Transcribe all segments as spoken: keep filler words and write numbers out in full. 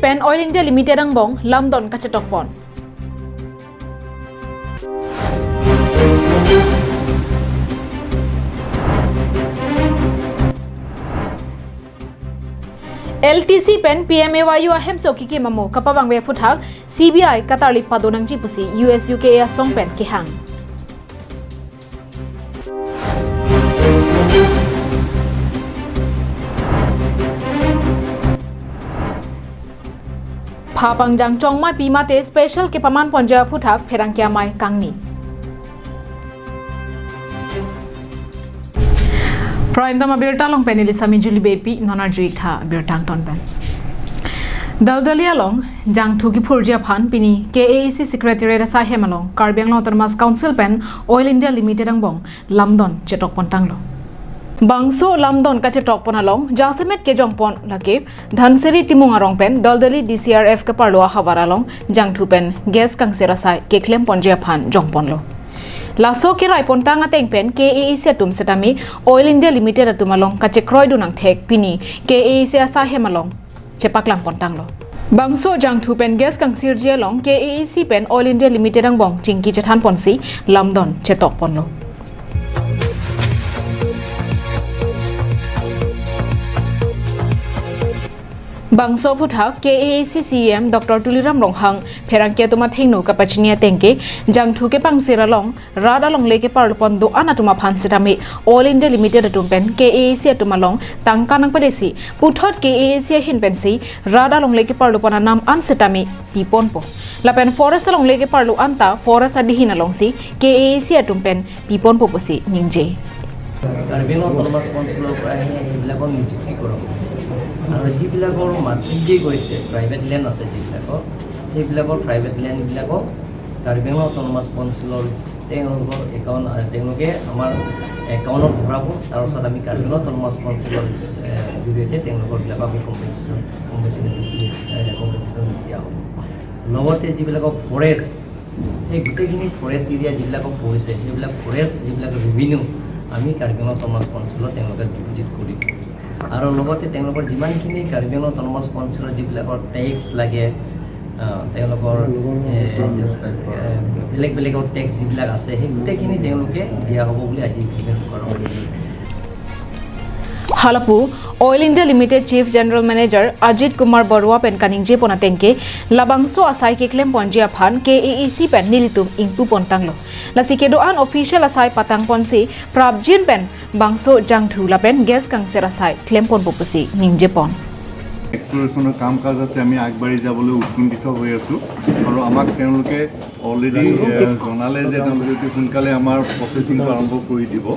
pen Oil India Limited angbong lamdon kachetokpon. L T C pen P M A Y U ahemso kikim amo kapavangve aphuthak C B I katarli padonangji pusi U S U K A asong pen kehang. Phapangjang chongmai pimate special kepaman ponji aphuthak pherangke amei kangni. Prime Time abirta along pen neli Sami Julie Beypi, non arju-ik tha birta angton pen. Daldali along jangthu kiphurji aphan pini K A A C Secretariat asai hem along Karbi Anglong Autonomous Council pen Oil India Limited angbong lamdon chetokpon tanglo. Bangso lamdon kachetokpon along jasemet kejongpon lake Dhansiri Timung arong pen Daldali D C R F keparlo ahavar along jangthu pen gas kangsir asai keklemponji aphan jongponlo. Laso keraipontang ateng pen K A A C atum setame Oil India Limited atum along kachekroidun angthek pini K A A C asai hem along chepaklangpon tanglo. Bangso jangthu pen gas kangsirji along K A A C pen Oil India Limited angbong chingki chethanponsi lamdon chetokponlo. Bangso aphuthak K A A C C E M Doctor Tuliram Ronghang pherangke atum athengno kapachini ateng ke jangthu kepangsir along rat alongle keparlopon do-an atum aphan setame Oil India Limited atum pen K A A C atum along tangka nangpadesi puthot K A A C ahin pensi rat alongle keparlopon anam an setame piponpo. Lapen forest alongle keparlo anta forest adihin alongsi K A A C atum pen piponpo pusi ningje. Karbi Anglong autonomous কাউন্সিলৰ পৰা আহি সেইবিলাকৰ নিযুক্তি কৰক। আৰু যিবিলাকৰ মাটি যে গৈছে, প্ৰাইভেট লেণ্ড আছে যিবিলাকৰ, সেইবিলাকৰ প্ৰাইভেট লেণ্ডবিলাকক কাৰ্বি আংলং অট'নমাছ কাউন্সিলৰ তেওঁলোকৰ একাউণ্ট, আহ, তেওঁলোকে আমাৰ একাউণ্টত ভৰাব। তাৰ পাছত আমি কাৰ্বি আংলং অট'নমাছ কাউন্সিলৰ, এ, জৰিয়তে তেওঁলোকৰবিলাকক আমি কম্পেনচেশ্যন, কম্পেনচেশ্যন, এ, কম্পেনচেশ্যন দিয়া হ'ব। লগতে যিবিলাকৰ ফৰেষ্ট, সেই গোটেইখিনি ফৰেষ্ট এৰিয়া যিবিলাকক পৰিছে, সেইবিলাক ফৰেষ্ট যিবিলাক ৰেভিনিউ আমি কাৰ্বি আংলং অট'নমাছ কাউন্সিলত তেওঁলোকে ডিপজিট কৰিব। আৰু লগতে তেওঁলোকৰ যিমানখিনি কাৰ্বি আংলং অট'নমাছ কাউন্সিলৰ যিবিলাকৰ টেক্স লাগে, আহ, তেওঁলোকৰ, এ, এ, বেলেগ বেলেগৰ টেক্স যিবিলাক আছে, সেই গোটেইখিনি তেওঁলোকে দিয়া হ'ব বুলি আজি এগ্ৰিমেণ্ট কৰা হৈছে। Halapu, Oil India Limited Chief General Manager Ajit Kumar Barua pen kaningjepon ateng ke, labangso asai keklemponji aphan K A A C pen nelitum ingpupon tanglo. Lasi kedo-an official asai patangponsi prapjin pen bangso jangthu lapen gas kangsir asai klemponpo pusi ningjepon. এক্সপ্লৰেশ্যনৰ কাম কাজ আছে, আমি আগবাঢ়ি যাবলৈ উৎকণ্ঠিত হৈ আছোঁ। আৰু আমাক তেওঁলোকে অলৰেডি, এ, জনালে যে তেওঁলোকে অতি সোনকালে আমাৰ প্ৰচেচিংটো আৰম্ভ কৰি দিব।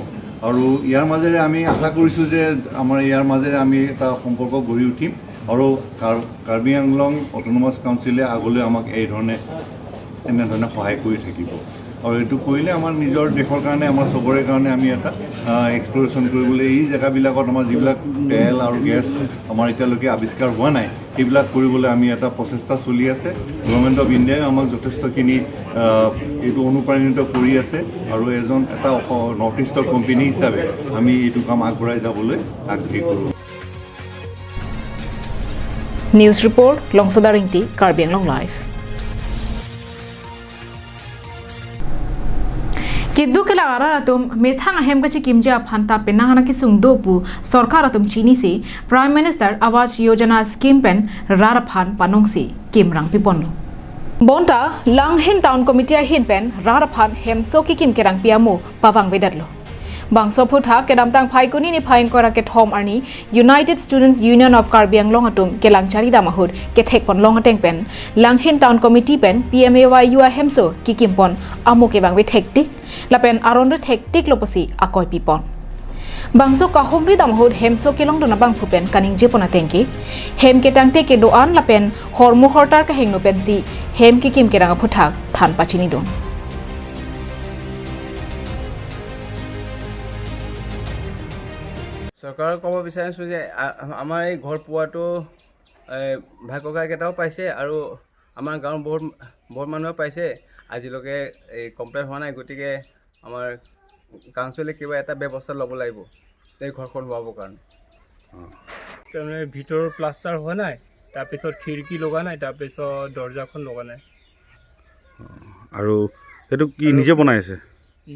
আৰু ইয়াৰ মাজেৰে আমি আশা কৰিছোঁ যে আমাৰ ইয়াৰ মাজেৰে আমি এটা সম্পৰ্ক গঢ়ি উঠিম। আৰু কাৰ-, কাৰ্বি আংলং অট'নমাছ কাউন্সিলে আগলৈ আমাক এই ধৰণে, এনেধৰণে সহায় কৰি থাকিব। আৰু এইটো কৰিলে আমাৰ নিজৰ দেশৰ কাৰণে, আমাৰ চবৰে কাৰণে আমি এটা, আহ, এক্সপ্লৰেশ্যন কৰিবলৈ, এই জেগাবিলাকত আমাৰ যিবিলাক তেল আৰু গেছ আমাৰ এতিয়ালৈকে আৱিষ্কাৰ হোৱা নাই, সেইবিলাক কৰিবলৈ আমি এটা প্ৰচেষ্টা চলি আছে। গভৰ্ণমেণ্ট অফ ইণ্ডিয়াই আমাক যথেষ্টখিনি, আহ, এইটো অনুপ্ৰাণিত কৰি আছে আৰু এজন এটা অস-, নৰ্থ ইষ্টৰ কোম্পানী হিচাপে আমি এইটো কাম আগবঢ়াই যাবলৈ আগ্ৰহী কৰোঁ। News report, Longsoda Ringti, Karbi Anglong Live. Keduk kelang arat atum methang ahem kachekimji aphan ta penang ana kesung do pu sorkar atum chinisi Prime Minister Awas Yojana scheme pen rat aphan panongsi kimrang piponlo. Bonta Langhin Town Committee ahin pen rat aphan hemso kekim kerangpi amo pavangvedetlo. Bangso aphuthak kedamtang Phaikuni niphai ingkoi ra kethom arni United Students Union of Karbi Anglong atum kelang charidam ahut kethekponlong ateng pen Langhin Town Committee pen P M A Y U ahemso kekimpon amo kevangve thektik lapen aron re thektiklo pusi akoi pipon. Bangso kahumri dam ahut hemso kelongdun abangphu pen kaningjepon ateng ke, hem ketangte kedo-an lapen hormu hortar kahingno pensi hem kekim kerang aphuthak than pachinidun. চৰকাৰক ক'ব বিচাৰিছোঁ যে আ-, আমাৰ এই ঘৰ পোৱাটো, এ, ভাই ককাইকেইটাও পাইছে আৰু আমাৰ গাঁৱৰ বহুত, বহুত মানুহে পাইছে। আজিলৈকে এই কমপ্লিট হোৱা নাই, গতিকে আমাৰ কাউন্সিলে কিবা এটা ব্যৱস্থা ল'ব লাগিব এই ঘৰখন হোৱাবৰ কাৰণে। তাৰমানে ভিতৰৰ প্লাষ্টাৰ হোৱা নাই, তাৰপিছত খিৰিকী লগা নাই, তাৰপিছত দৰ্জাখন লগা নাই। আৰু এইটো কি নিজে বনাই আছে?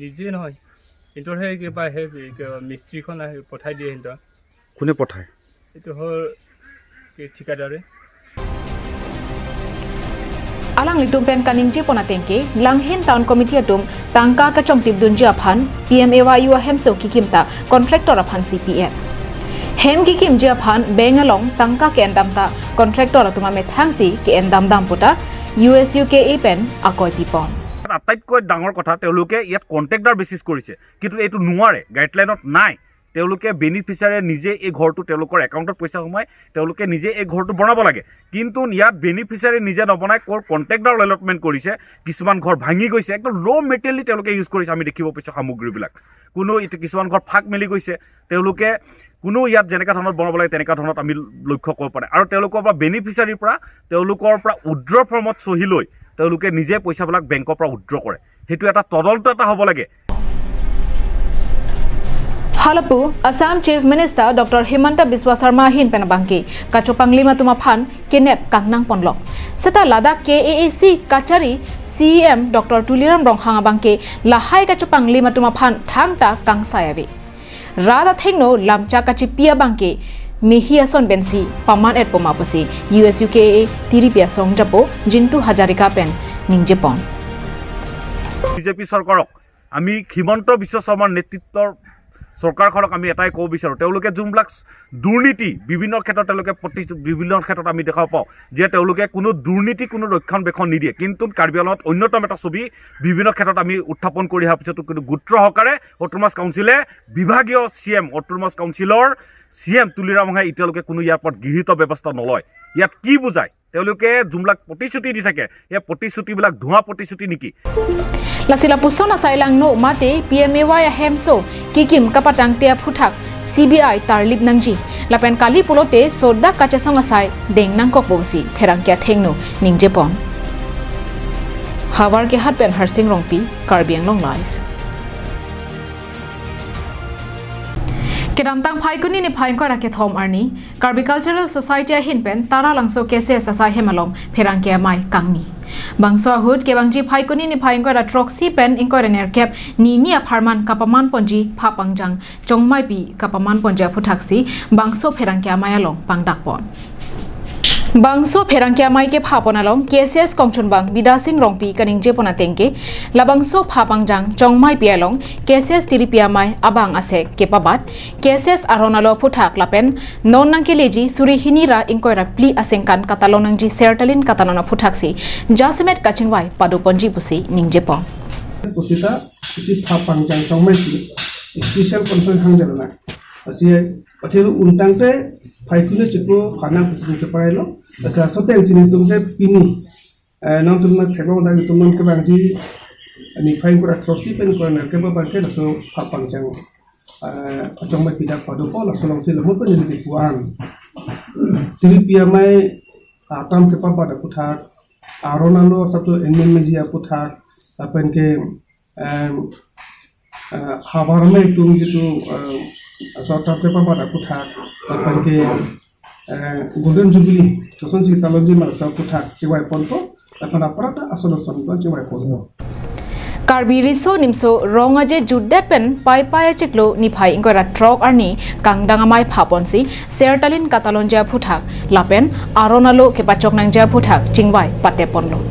নিজে নহয়, কিন্তু সেই কিবা সেই কিবা মিস্ত্ৰীখন আহি পঠাই দিয়ে সিহঁতক। কোনে পঠায়? এইটো হ'ল কি ঠিকাদাৰে। Alanglitum pen kaningje pon atengke, Langhin Town Committee atum tangka kachongtip dunji aphan P M A Y U ahemso kikim ta contractor aphan C P F. Hem kikimji aphan bank along tangka ke-endam ta contractor atum amethang si ke-endam dam pu ta U S U K A pen akoi pipon. আটাইতকৈ ডাঙৰ কথা, তেওঁলোকে ইয়াত contractor basis কৰিছে, কিন্তু এইটো নোৱাৰে, গাইডলাইনত নাই। তেওঁলোকে বেনিফিচিয়াৰী নিজে এই ঘৰটো তেওঁলোকৰ একাউণ্টত পইচা সোমাই তেওঁলোকে নিজে এই ঘৰটো বনাব লাগে, কিন্তু ইয়াত বেনিফিচিয়াৰী নিজে নবনাই ক'ৰ কণ্ট্ৰেক্টৰ এলটমেণ্ট কৰিছে। কিছুমান ঘৰ ভাঙি গৈছে, একদম ৰ' মেটেৰিয়েলি তেওঁলোকে ইউজ কৰিছে, আমি দেখিব পাইছোঁ সামগ্ৰীবিলাক। কোনো এতিয়া কিছুমান ঘৰ ফাক মেলি গৈছে, তেওঁলোকে কোনো ইয়াত যেনেকুৱা ধৰণত বনাব লাগে তেনেকুৱা ধৰণত আমি লক্ষ্য কৰিব পৰা নাই। আৰু তেওঁলোকৰ পৰা বেনিফিচিয়াৰীৰ পৰা তেওঁলোকৰ পৰা উইথড্ৰ ফৰ্মত চহী লৈ তেওঁলোকে নিজে পইচাবিলাক বেংকৰ পৰা উইথড্ৰ কৰে। সেইটো এটা তদন্ত এটা হ'ব লাগে। Halapu Assam Chief Minister Doctor Himanta Biswa Sarma ahin pen abangke kachopanglim atum aphan kenep kangnang ponlok. Seta ladak K A A C kachari C E M Doctor Tuliram Ronghang abangke lahai kachopanglim atum aphan thangta kangsai ave. Rat athengno lamchak kachipi abangke mehi ason pensi paman et poma pusi U S U K A tiripi asong japo Jintu Hazarika pen ningje pon. BJP চৰকাৰক, আমি হিমন্ত বিশ্ব শৰ্মাৰ নেতৃত্বৰ চৰকাৰখনক আমি এটাই ক'ব বিচাৰোঁ, তেওঁলোকে যোনবিলাক দুৰ্নীতি বিভিন্ন ক্ষেত্ৰত তেওঁলোকে প্ৰতি-, বিভিন্ন ক্ষেত্ৰত আমি দেখা পাওঁ যে তেওঁলোকে কোনো দুৰ্নীতি, কোনো ৰক্ষণাবেক্ষণ নিদিয়ে। কিন্তু কাৰ্বি আংলঙত অন্যতম এটা ছবি বিভিন্ন ক্ষেত্ৰত আমি উত্থাপন কৰি অহাৰ পিছতো কিন্তু গুৰুত্ব সহকাৰে অট'নমাছ কাউন্সিলে বিভাগীয় চি এম, অট'নমাছ কাউন্সিলৰ চি এম তুলিৰাম ৰংহাঙে এতিয়ালৈকে কোনো ইয়াৰ ওপৰত গৃহীত ব্যৱস্থা নলয়। ইয়াত কি বুজায়? তেওঁলোকে যোনবিলাক প্ৰতিশ্ৰুতি দি থাকে, এই প্ৰতিশ্ৰুতিবিলাক ধোঁৱা প্ৰতিশ্ৰুতি নেকি? Lasi lapuson asai langno mate P M A Y ahemso kikim kapatangte aphuthak C B I tarlip nangji. Lapen kali pulote sodak kachesong asai deng nangkok pusi pherangke athengno ningje pon. Howraghat pen Harsing Rongpi, Karbi Anglong Live. Kedamtang Phaikuni niphai ingkoi ra kethom arni, Karbi Cultural Society ahin pen Taralangso K C S asai hem along pherangke amei kangni. Bangso ahut kevangji Phaikuni niphai ingkoi ra throksi pen ingkoi ra nerkep ni ni apharman kapaman ponji Phapangjang Chongmeipi kapaman ponji aphuthak si bangso pherangke amei along pangdak pon. Bangso pherangke amei kepha pon along K C S kongchunbang Bidya Sing Rongpi kaningje pon atengke, labangso Phapangjang Chongmeipi along K C S tiripi amei abang asek kepabat, K C S aron alo aphuthak lapen non nangkeleji suri hini ra ingkoi ra phli asengkan katalon nangji sertalin katalon aphuthak si jasemet kachingvai pado ponji pusi ningje pon. Pusita isi Phapangjang Chongmeipi special conference hangdela na. Asi, asi untangte Phaikuni chiklo phanang pusi cheparailo. Asi asote sini tungte pini, eh, nangtum na theklo da itum non kevangji niphai ingkoi ra throksi pen ingkoi ra nerkep abangke laso Phapangjang, eh, Chongmeipi dak padopo, laso alongsi lamu pen neli puan. Tiripi amei atam kepabat aphuthak, aron alo asap tu enmen meji aphuthak, lapen ke, em, eh, havar amei atum jitu, em, asap atam kepabat aphuthak, lapen ke, eh, Golden Jubilee kosonsi talonji ma laso aphuthak chingvai ponpo, lapen aparta ason ason pen chingvai ponpo. Karbi Riso Nimso Rong Aje jutdet pen Paipai achiklo niphai ingkoi ra throk arni kangdang amei pha ponsi sertalin katalonji aphuthak lapen aron alo kepachok nangji aphuthak chingvai pate ponlo.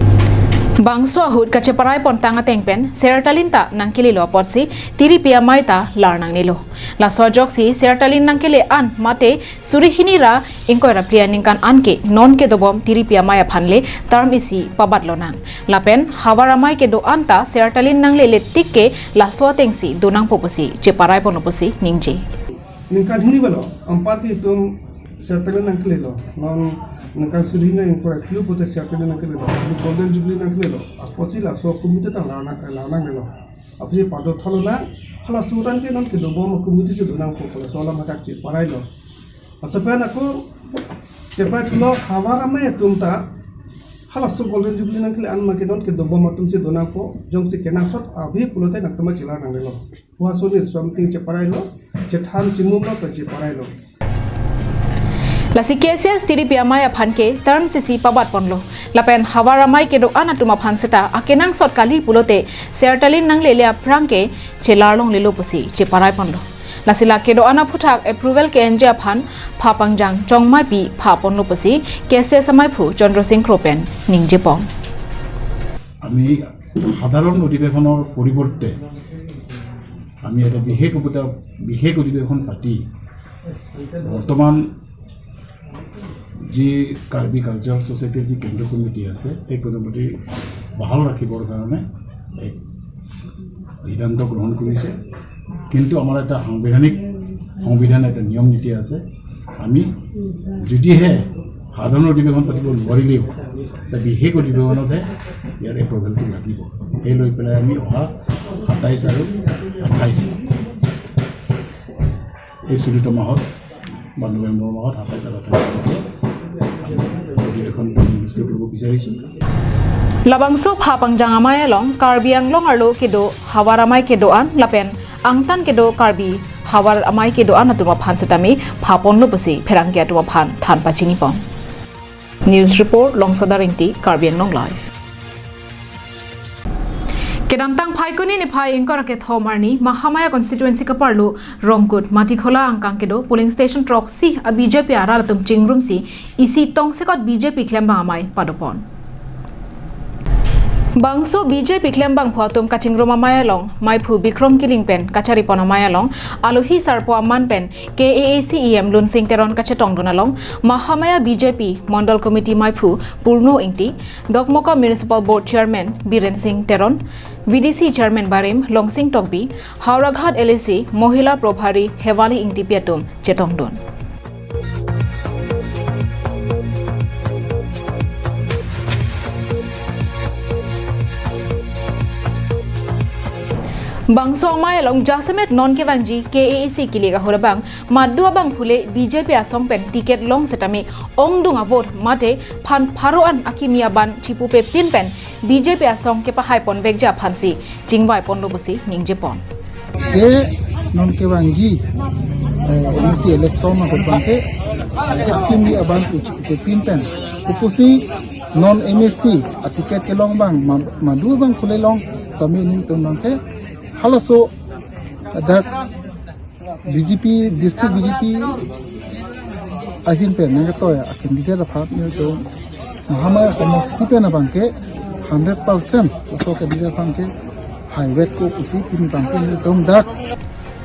Bangso ahut kacheparai pontang ateng pen sertalin ta nangkelelo apotsi tiripi amei ta lar nangnelo. Laso ajoksi sertalin nangkele an mate suri hini ra ingkoi ra phli aningkan anke non kedobom tiripi amei aphan le term isi pabat lonang. Lapen havar amei kedo an ta sertalin nanglele tik ke laso atengsi donangpo pusi cheparai ponlo pusi ningje. Ningkan hini balo, ampat itum sertalin nangkelelo. Non ningkan suri hini ingkoi ra phli pulote sertalin nangkelelo. Golden Jubilee nangkelelo. Apotsi laso committee ta lar nang, lar nangnelo. Apotsi pado thalo na, halaso an ke non kedobom committee si donangpo, laso alam hadak cheparailo. Laso pen ako cheparai thulo havar amei atum ta halaso Golden Jubilee nangkele an ma ke non kedobom atum si donangpo, jongsi kenangsot ave pulote nangtum chelar nangnelo. Puason ni something cheparailo, chethan chimum lo pen cheparailo. Lasi K C S T D P amei aphan ke term sisi pabat ponlo. Lapen havar amei kedo-an atum aphan seta akenangsot kali pulote sertalin nanglele aphrang ke chelar longlelo pusi cheparai ponlo. Lasi la kedo-an aphuthak approval ke-enji aphan pha pangjang chongmaipi pha ponlo pusi K C S amaiphu Chandra Singh Kro pen ningje pon. আমি সাধাৰণ অধিৱেশনৰ পৰিৱৰ্তে আমি এটা বিশেষ উপতা-, বিশেষ অধিৱেশন পাতি বৰ্তমান যি কাৰ্বি কালচাৰেল ছ'চাইটিৰ যি কেন্দ্ৰীয় কমিটি আছে, সেই কমিটি বহাল ৰাখিবৰ কাৰণে এক সিদ্ধান্ত গ্ৰহণ কৰিছে। কিন্তু আমাৰ এটা সাংবিধানিক, সংবিধান এটা নিয়ম নীতি আছে। আমি যদিহে সাধাৰণ অধিৱেশন পাতিব নোৱাৰিলেও এটা বিশেষ অধিৱেশনতহে ইয়াৰ এপ্ৰুভেলটো লাগিব। সেই লৈ পেলাই আমি অহা সাতাইছ আৰু আঠাইছ, এই চলিত মাহত বা নৱেম্বৰ মাহত সাতাইছ আৰু আঠাইছ তাৰিখে আমি অধিৱেশন অনুষ্ঠিত কৰিব বিচাৰিছোঁ। Labangso pha pangjang amei along Karbi Anglong arlo kedo havar amei kedo-an lapen angtan kedo Karbi havar amei kedo-an atum aphan setame pha ponlo pusi pherangke atum aphan than pachini pon. News report, Longsodar Ingti, Karbi Anglong Live. Kedamtang Phaikuni niphai ingkoi ra kethom arni Mahamaya constituency kaparlo Rongkut Matikhola angkang kedo polling station throksi a B J P arat atum chingrumsi isi tongsekot B J P klembang amei padopon. Bangso B J P klembangphu atum kachingrum amei along meiphu Bikrom Kiling pen kacharipon amei along alohi sarpo aman pen K A A C E M Lunsing Teron kachetongdun along Mahamaya B J P Mondol Committee meiphu Purno Ingti, Dokmoka Municipal Board Chairman Biren Singh Teron, V D C Chairman Barim Longsing Tokbi, Howraghat L A C Mohila Probhari Hewali Ingtipi atum chetongdun. Bangso amei along jasemet non kevangji K A A C kilik ahut abang madu abangphu le B J P asong pen ticket long setame ongdung avote mate phan pharo an akimi aban chipupe pin pen B J P asong kepahai ponvekji aphansi chingvai ponlo pusi ningje pon. Ke non kevangji, eh, M A C election ahut abangke akimi aban chipupe pin pen kopusi non M A C aticket kelong abang ma-, madu abangphu le long tame nelitum abangke halaso dak B J P, district B J P ahin pen nangketoi a candidate aphan nelitum Mahamaya somosti pen abangke hundred percent laso candidate aphan kehai vekpo pusi pini abangke nelitum dak.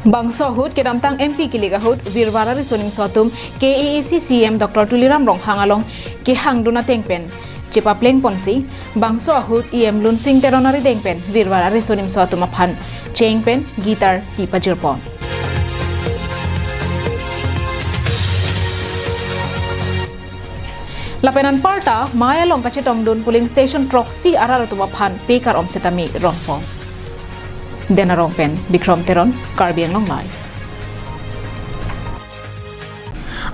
Bangso ahut kedamtang M P kilik ahut Birwara riso nimso atum K A A C C M Doctor Tuliram Ronghang along kehangdun ateng pen chepapleng ponsi, bangso ahut E M Lunsing Teron arideng pen Birwara riso nimso atum aphan cheng pen gitar pi pajir pon. Lapen anparta mei along kachetongdun polling station throksi arat atum aphan pekar om setame rongpon. Denarong pen Bikrom Teron, Karbi Anglong Live.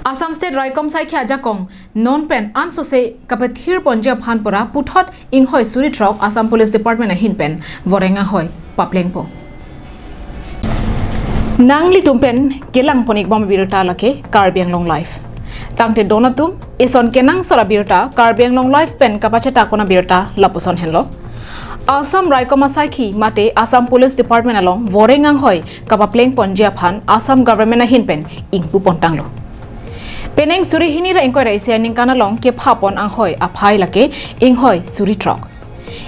Assam State Raikom asaikhi ajakong non pen ansose kapethir ponji aphan pura puthot inghoi suri throk Assam Police Department ahin pen voreng anghoi paplengpo. Nanglitum pen kelang pon-ik bom abirta lake Karbi Anglong Live. Tangte don atum, ison kenangsot abirta Karbi Anglong Live pen kapachethak pon abirta lapuson henlo. Assam Raikom asaikhi mate Assam Police Department along voreng anghoi kapapleng ponji aphan Assam government ahin pen ingpu pontanglo. Penang suri hini ra ingkoi ra isi aningkan along kepha pon anghoi aphai lake inghoi suri throk.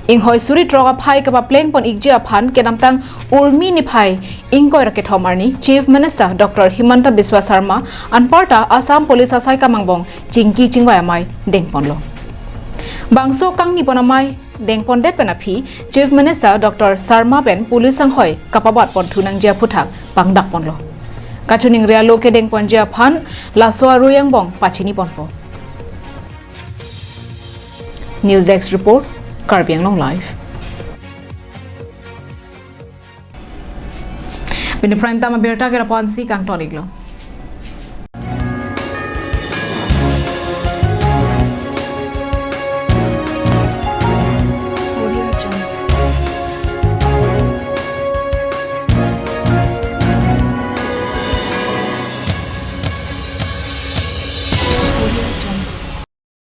Inghoi suri throk aphai kapapleng pon-ikji aphan kedamtang Urmi niphai ingkoi ra kethom arni Chief Minister Doctor Himanta Biswa Sarma anparta Assam Police asaikam angbong chingki chingvai amei dengponlo. Bangso kangni pon amei dengpondet pen aphi Chief Minister Doctor Sarma pen police anghoi kapabat ponthu nangji aphuthak pangdak ponlo. Kachiningri alo kedeng ponji aphan laso arui angbong pachini ponpo. News Desk Report, Karbi Anglong Live. Pini prime time abirta ke lapu-ansi kangton-iklo.